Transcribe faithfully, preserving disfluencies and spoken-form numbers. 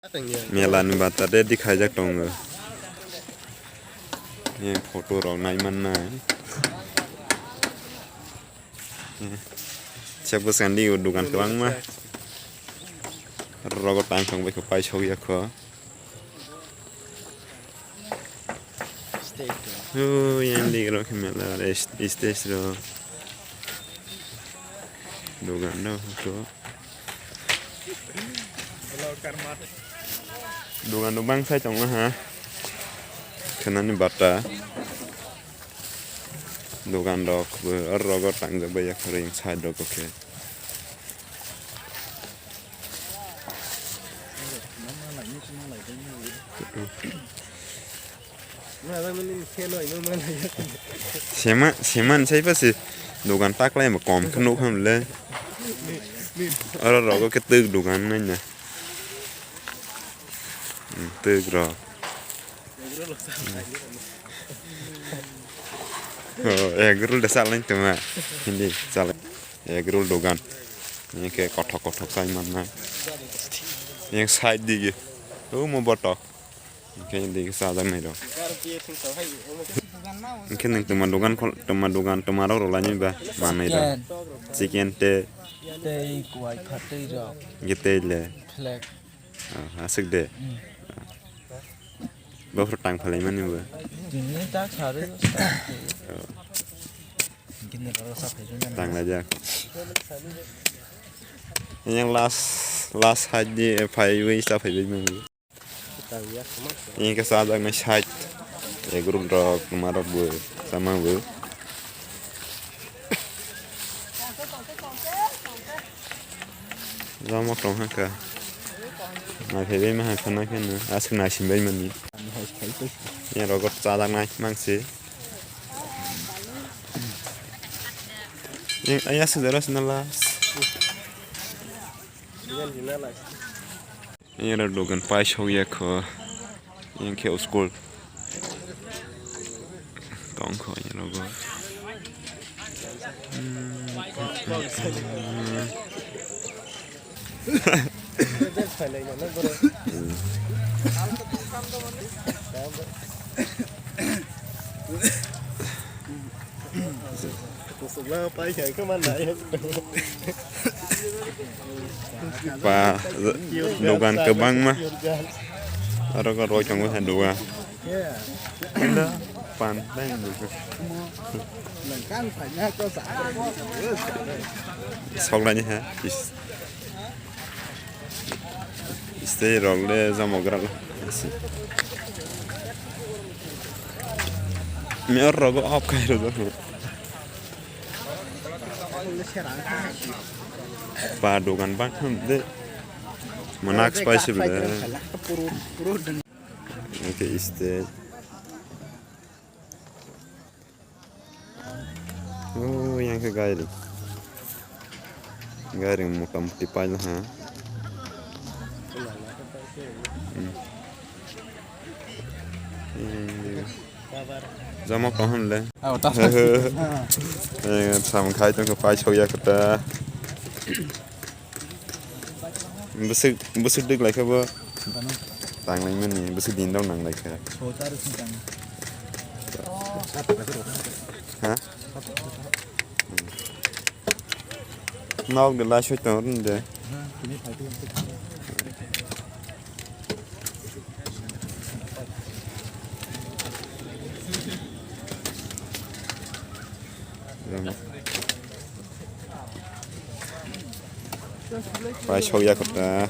Mela ni bata ready khaijak tongo. Photo rok nai mannai. Sebo sandi o dukan kwbangma. Rogo tang tong bai kho paisok ya kho. O yang di rok mela stage rok. Dukan rok kho. Dukan rok bangsa tongo ha. Khenani bata. Dukan rok bo oro rogo tangjak bai yakhwrwi side rogo khe. Sema, seman sai pa se dukan taklai ma kom khe nuk ham le. Oro rogo khe twk dukan nai na. Hmm, twk rok. Oh, egg roll da salai tuma. Hindi salai. Egg roll dukan. Ini ke kothok kothok sai manna. Yang side dige. Oh, mo botok. Hingke dik sajak nai rok. Hingke nwng twma dogan khol, twma dogan, twma rok rwlainai ba manwi rok. Chicken. Chicken tei. Tei kuai phatwi rok. Hingke tei le. Flag. Ah, aswk de. Hmm. Bophor tang phalai mani bo. Tini ta kharwi. Oh. Hingke nwng rok sa phai mani. Tang laijak. Yang last, last hajni phaiwi sa phaiwi mani. Hingke chajaknai side, egg roll rok, tuma rok bo, chama bo. Jamo tong hakha. Naiphaibai maha khana kheno, aswk naisinbai mani. Yang rogo chajaknai mangsi. Yang ayah sudara sinala. Yang oro dogan paisok ya kho. Yang khe school. Tong kho yang rogo. Pa, dogan kwbangma. Aro khe roi tongo hai dogan. Pan. Soklaini hai. Stay rok le jamo gra. Mi or rogo off khai rw. Pa dogan bang ham de. Manak spicy bele. Okay, stay. Oh, yang khe gairing. Gairing motamuti paila ha. Hmm. Jama kaham le. Oh, ta. Eh, sam khai tong pai chok ya kata. Bwswk, bwswk dik lai khe bo. Tang lai mani, bwswk din dok nang lai khe. Ha? Nok de lai soi tong de. Pai sok ya kota.